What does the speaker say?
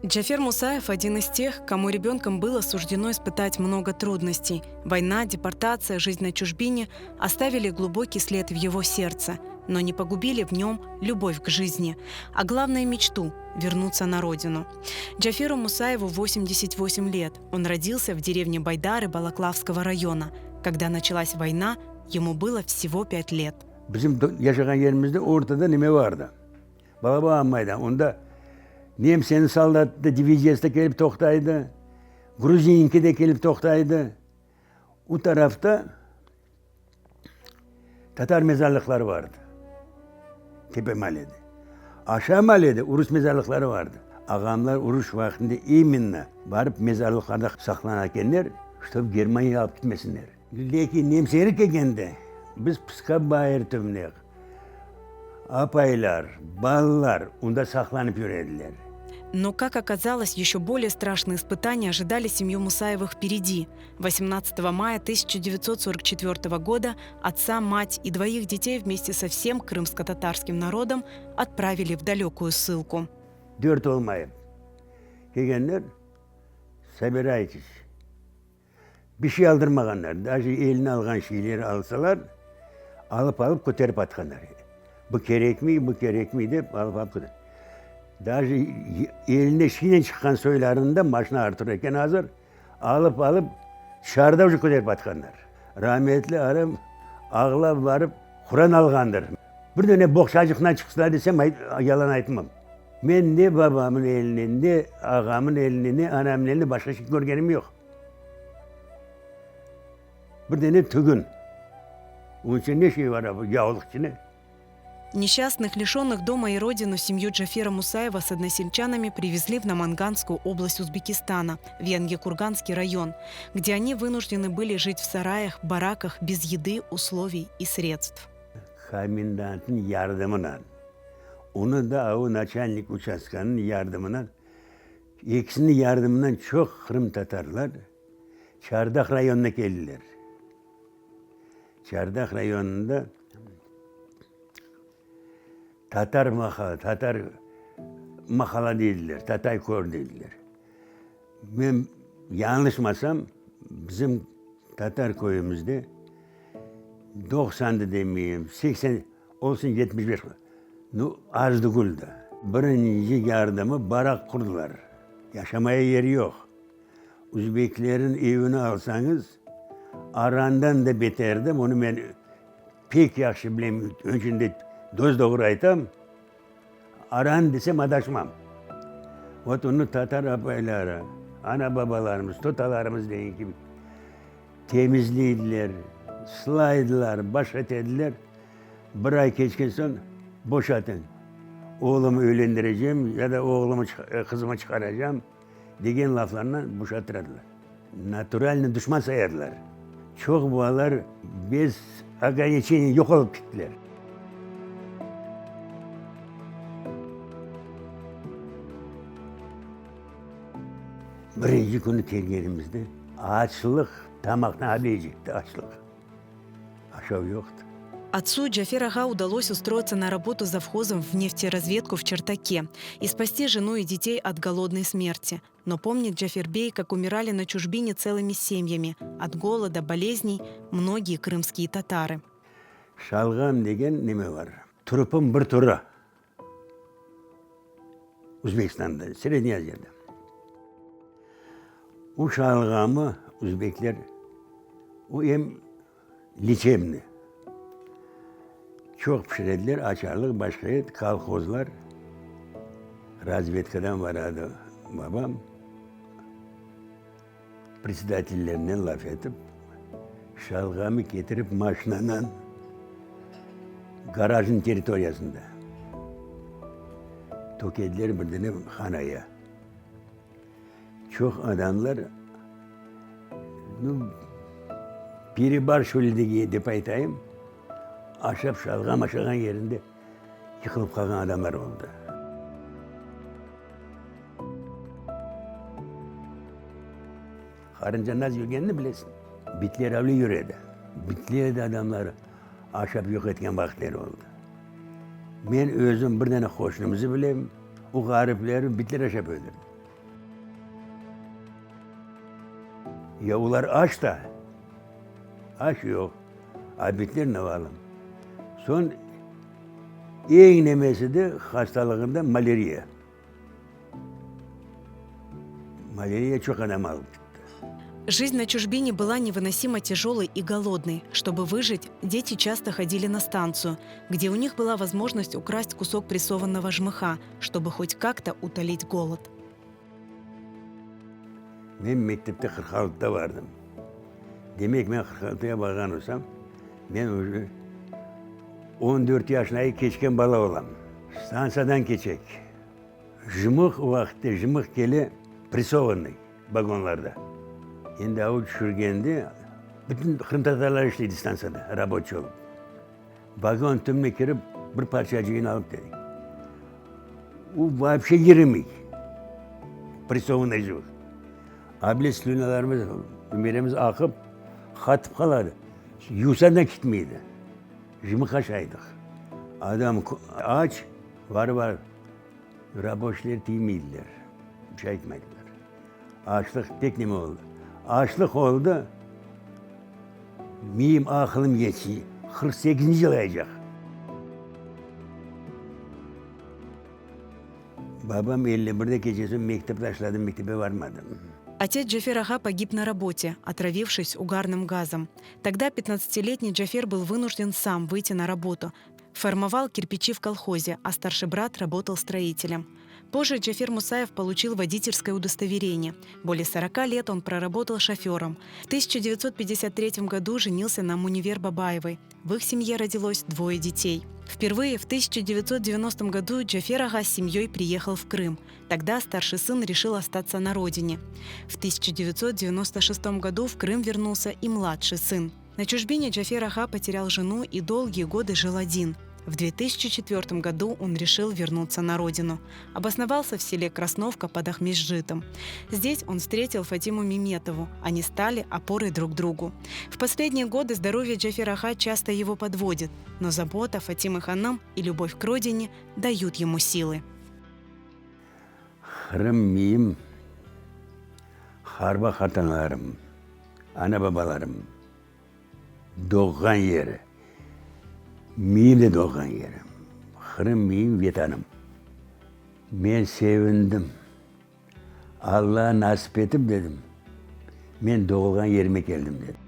Джафер Мусаев один из тех, кому ребенком было суждено испытать много трудностей. Война, депортация, жизнь на чужбине оставили глубокий след в его сердце, но не погубили в нем любовь к жизни, а главное мечту – вернуться на родину. Джаферу Мусаеву 88 лет. Он родился в деревне Байдары Балаклавского района. Когда началась война, ему было всего 5 лет. Bizim yaşağan yerimizde ortada neme vardı? Balaban maydan. Onda nemseniñ soldatı diviziyası da kelip toqtaydı, gruzinki de kelip toqtaydı. O tarafta tatar mezarlıqları vardı, tepe mallede. Aşağı mallede urus mezarlıqları vardı. Ağamlar uruş vaqtında imenno barıp mezarlıqlarda saqlana ekenler, ştob Germaniyağa alıp ketmesinler. Lâkin nemseler kelgende biz pısqa bayır tübüne Apaylar, balalar onda saqlanıp yürediler. Но, как оказалось, еще более страшные испытания ожидали семью Мусаевых впереди. 18 мая 1944 года отца, мать и двоих детей вместе со всем крымско-татарским народом отправили в далекую ссылку. Dört olmayıp kelgenler, Собирайтесь. Bir şey aldırmağanlar, daje eline alğan şeyleri alsalar, alıp-alıp köterip atqanlar. Bu kerekmey, bu kerekmey dep alıp-alıp köterip. Daje eline şeynen çıqqan soylarını da maşina artır eken azır, alıp-alıp tışarıda uje köterip atqanlar. Rametli aram ağlap barıp Quran alğandır. Bir dane boğçacıqtan çıqsınlar desem, yalan aytmam. Men ne babamın elini, ne ağamın elini, ne anamın elini başqa şey körgenim yoq. Bir dene tügün. Onıñ içinde ne şey bar, yavlıq içinde? Несчастных, лишенных дома и родину семью Джафера Мусаева с односельчанами привезли в Наманганскую область Узбекистана, в Янгикурганский район, где они вынуждены были жить в сараях, бараках, без еды, условий и средств. Komendantnıñ yardımınan, onı da o naçalnik uçastkanıñ yardımınan, ekisiniñ yardımınan çoq qırımtatarlar Çardaq rayonına keldiler. Çardaq rayonında Tatar mahala, Tatar mahala deydiler, Tatay kör deydiler. Men yañlışmasam, bizim tatar köyümizde doqsandı demeyim, 80 olsun 75, nu, az degil de. Birinci yardımı barak qurdılar. Yaşamaya yer yoq. Üzbeklerin evini alsañız, arandan da beterdi, bunı men pek yahşı bilem, onıñ içün de dos-doğru aytam. Aran desem adaşmam. Vot onı tatar apayları, ana-babalarımız, totalarımız degen kibi temizleydiler, sılaydılar, baş etediler. Bir ay keçken soñ boşatıñ, oğlumı üylendirecem ya da oğlumı, qızımı çıqaracam degen laflarnen boşattıradılar. Naturalnıy duşman sayadılar. Çoq balalar bez ograniçeniya yoq olıp kettiler. Birinci künü kelgenimizde açlıq tamaqtan ableycekti, açlıq. Aşav yoqtı. Отцу Джафер ağa удалось устроиться на работу завхозом в нефтеразведку в Чертаке и спасти жену и детей от голодной смерти. Но помнит Джафер bey, как умирали на чужбине целыми семьями от голода, болезней многие крымские татары. Şalğam degen neme bar? Turupnıñ bir türü. Uzbekistanda, Sredniy Aziyada. O şalğamı uzbekler, o em leçebnıy. Çoq pişirediler, açarlıq, başqa et, kolhozlar, razvedkadan baradı babam, predsedatellernen laf etip, şalğamı ketirip maşinanan garajnıñ territoriyasında tökediler bir dene hanaya. Çoq adamlar, nu, perebarşivali dep aytayım, aşap, şalğam aşağan yerinde yıqılıp qalğan adamlar oldı. Qarınca naz yürgenini bilesiñ. Bitler avle yüredi. Bitler de adamları aşap yoq etken vaqıtları oldı. Men özüm bir dane qoşnumızı bilem, o ğariplerni bitler aşap öldürdi. Ya olar aç da? Aş yoq. Obedler ne valım. Soñ eñ nemesi de hastalığında malâriya. Malâriya çoq adam alıp gitti. Жизнь на чужбине была невыносимо тяжелой и голодной. Чтобы выжить, дети часто ходили на станцию, где у них была возможность украсть кусок прессованного жмыха, чтобы хоть как-то утолить голод. Men mektepte 46-da bardım. Demek, men 46-ya barğan olsam, men uje 14 yaşına keçken bala olam. Stantsiyadan keçek. Jmıq vaqıtte, jmıq kele pressovannıy vagonlarda. Endi avu tüşürgende, bütün qırımtatarlar işleydi stantsiyada, raboçiy olıp. Vagon tübüne kirip, bir parçacığını alıp dedik. O voobşe yürümey. Pressovannıy jmıq. Able slünalarımız, ümeremiz aqıp, qatıp qaladı. Yuvsan da kitmeydi. Jmıq aşaydıq. Adam aç, var-var. Raboçiler tiymeydiler, bir şey aytmaydılar. Açlıq pek neme oldı. Açlıq oldı, miyim, aqılım yetsi, 48-nci yıl ayacaq. Babam 51-de keçesi mektep taşladı, mektepke barmadı. Отец Джафер ağa погиб на работе, отравившись угарным газом. Тогда 15-летний Джафер был вынужден сам выйти на работу. Формовал кирпичи в колхозе, а старший брат работал строителем. Позже Джафер Мусаев получил водительское удостоверение. Более 40 лет он проработал шофером. В 1953 году женился на Мунивер Бабаевой. В их семье родилось двое детей. Впервые в 1990 году Джафер ağa с семьей приехал в Крым. Тогда старший сын решил остаться на родине. В 1996 году в Крым вернулся и младший сын. На чужбине Джафер ağa потерял жену и долгие годы жил один. В 2004 году он решил вернуться на родину. Обосновался в селе Красновка под Акмесджитом. Здесь он встретил Фатиму Меметову. Они стали опорой друг другу. В последние годы здоровье Джафер ağa часто его подводит, но забота Фатимы hanım и любовь к родине дают ему силы. Qırım miyim, qarba qartanalarım, ana babalarım doğğan yeri, miyim de doğğan yerim. Qırım miyim vetanım. Men sevindim. Alla nasip etip dedim, men doğulğan yerime keldim dedim.